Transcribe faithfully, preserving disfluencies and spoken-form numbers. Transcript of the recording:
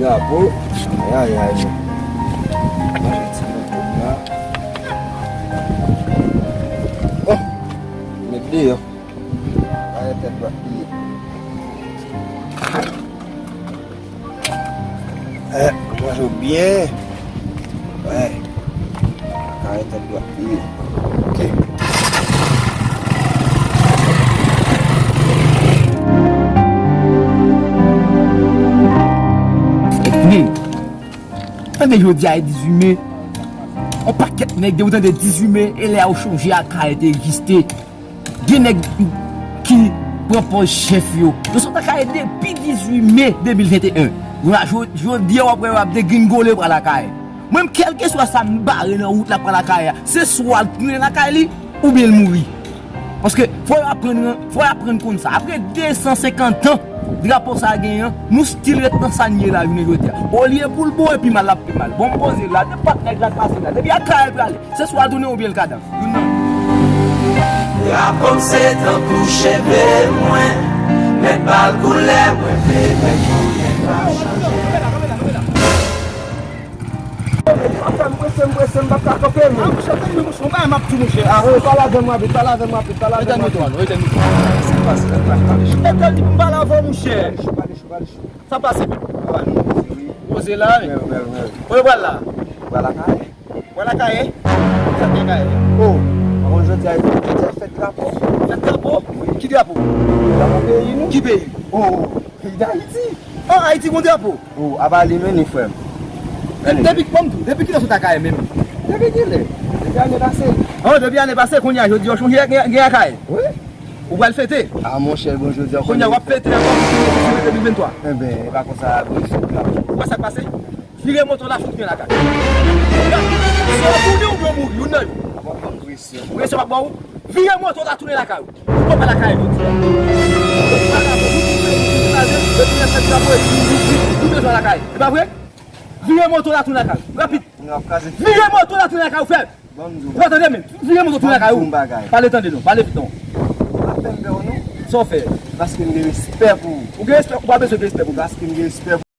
Drapo. Ay, ay, ay. Manje ti drapo la. Oh, met deyò. Ay, tèt dwat li ye. Eh, manje w byen. Wè. Kare tèt dwat li. Ok. Tande, tande jodi a e dizuit me. On pakèt nèg, depi w tande dizuit me, e lè a ou chonje Akayè te egziste. Gen nèg ki pran pòz chèf yo. Yo sot Akayè depi dizuit me de mil venteyen. Yo la, jo-, jodi a w ap wè yo ap degringole pral Akayè. Mwen menm, kèlkeswa sa m bare nan wout la pral Akayè a, se swa l tounen lakay li, oubyen l mouri. Paske fò yo aprann, fò yo aprann konn sa. Apre de san senkant an drapo sa a genyen an, nou still ret nan sa n ye la jounen jodi a. Olye pou l bon, epi mal l ap pi mal. Bon, m poze la, nenpòt nèg la k pase la, depi Akayè l prale, se swa l tounen oubyen l kadav. Youn nan. Drapo m se tankou cheve mwen, mèt ba l koulè mwen vle, mèt koulè pa chanje. Papa, m prese, m prese, m p ap ka kanpe, men. Ah, monchè, tande, monchè, yon bagay m ap di, monchè. Ah, oh, pale avè m rapid, pale avè m rapid, pale avè m rapid. Etèn mikwo a non, etèn mikwo a. Sa k pase, sa k pase, sa k pase? Etèn di pou m pale avè w, monchè. Chita li, chita li, chita. Sa pase? Papa, nou poze, wi. Poze la, wi. Wè, wè, wè. Kote w pral la? Pral Akayè. Pral Akayè? Sa k gen Akayè? Oh, pa konn jodi a, jodi a fèt drapo. Fèt drapo? Wi. Ki drapo? Drapo peyi nou. Ki peyi? Oh, peyi Dayiti. An Ayiti gon drapo? Oh, apa li menm, frè m. Depi, ban m di w, depi kilè w sot Akayè menm? Depi kilè? Depi ane pase. Oh, depi ane pase, kounye a, jodi a, w chonje gen, gen Akayè? Wi. Ou pral fete? Ah, monchè, bon, jodi a, kounye a, w ap fete ankò pou fini de mil venntwa. Enben, e pa konsa, bon, fèt la. Ou wè sa k pase? Vire moto w la, fout men lakay. Swa w tounen oubyen w mouri, youn nan yo. Apa ban m presyon. Presyon p ap ba w. Vire moto w la, tounen lakay ou. Ou poko lakay jodi a. Ou pa la, ou kraze, epi lè fèt drapo, epi ou bezwen lakay. E pa vre? Vire moto w la, tounen lakay ou. Rapid. Vire moto w la, tounen lakay ou, frè. Ou pa tande, men. Vire moto, tounen lakay ou. Pale tande non, pale vit non. Sa w fè? Paske m gen respè pou ou. Ou gen respè, ou pa bezwen gen respè pou mwen. Paske m gen respè pou ou.